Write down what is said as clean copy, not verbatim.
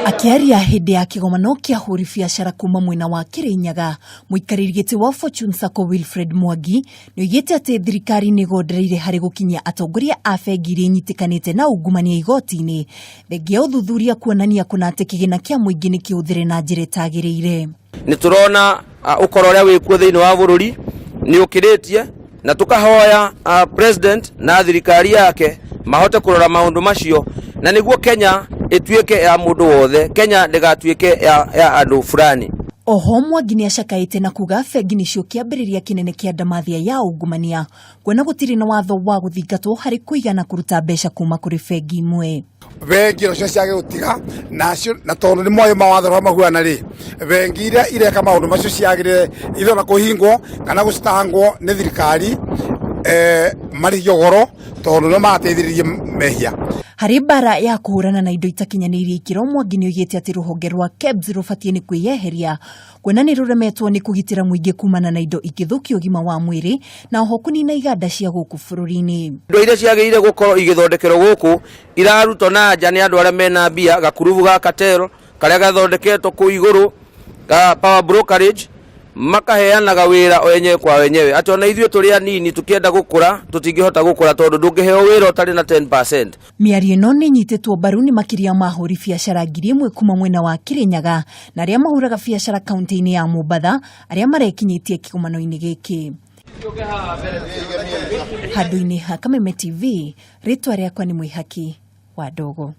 Akĩaria hĩndĩ ya kĩgomano kĩa ahũri biacara kuma mwena wa Kĩrĩnyaga, mũikarĩri gĩtĩ wa Fortune Sacco Wilfred Mwangi nĩoigĩte atĩ thirikari nĩĩgondereire harĩ gũkinyia atongoria a bengi iria inyitĩkanĩte na ungumania igoti-inĩ, thengia ya ũthuthuria kuonania kũna atĩ kĩgĩna kĩa mũingĩ nĩkĩhũthĩre na njĩra ĩtagĩrĩire. Nĩ tũrona ũkora ũrĩa wĩkuo thĩinĩ wa bũrũri nĩ ũkĩrĩtie na tũkahoya president na thirikari yake mahote kũrora maũndũ macio na nĩguo Kenya ĩtuĩke ya mũndũ wothe, Kenya ndĩgatuĩke ya, ya andũ fulani. Oho Mwangi nĩacakaĩte na kuga bengi nĩcio kĩambĩrĩria kĩnene kĩa ndamathia ya ungumania kuona gũtirĩ na watho wa gũthingatwo harĩ kũiga na kũruta mbeca kuma kũrĩ bengi imwe. Bengi nacio ciage gũtiga nacio, na tondũ nĩ moĩ mawatho ũrĩa mahuana rĩ, bengi iria ireka maũndũ macio ciagĩrĩre ithe ona kũhingwo kana gũcitangwo nĩ thirikari, marĩhio goro tondũ nĩo marateithĩrĩria mehia. Harĩ mbara ya kũhũrana na indo itakinyanĩirie ikĩro, Mwangi nĩoigĩte atĩ rũhonge rwa KEBS rũbatiĩ nĩ kwĩyeheria kuona nĩ rũremetwo nĩ kũgitĩra mũingĩ kumana na indo ingĩthũkia ũgima wa mwĩrĩ na oho kũnina iganda cia gũkũ bũrũri-inĩ. Indo iria ciagĩrĩire gũkorwo igĩthondekerwo gũkũ irarutwo na nja nĩ andũ arĩa mena mbia, gakurubu ga cartel karĩa gathondeketwo kũu igũrũ ga power brokerage, makaheanaga wĩra wenyewe kwa wenyewe, atĩ ona ithuĩ tũrĩ anini tũkĩenda gũkũra tũtingĩhota gũkũra tondũ ndũngĩheo wĩra ũtarĩ na 10%. Mĩario ĩno nĩ ĩnyitĩtwo mbaru nĩ makĩria ma ahũri biacara 1000 kuma mwena wa Kĩrĩnyaga na arĩa mahũraga biacara kaunti-inĩ ya Mombatha arĩa marekinyĩtie kĩgomano-inĩ gĩkĩ. Handũ-inĩ ha Kameme TV, rĩtwa rĩakwa nĩ Mwĩhaki wa Ndogo.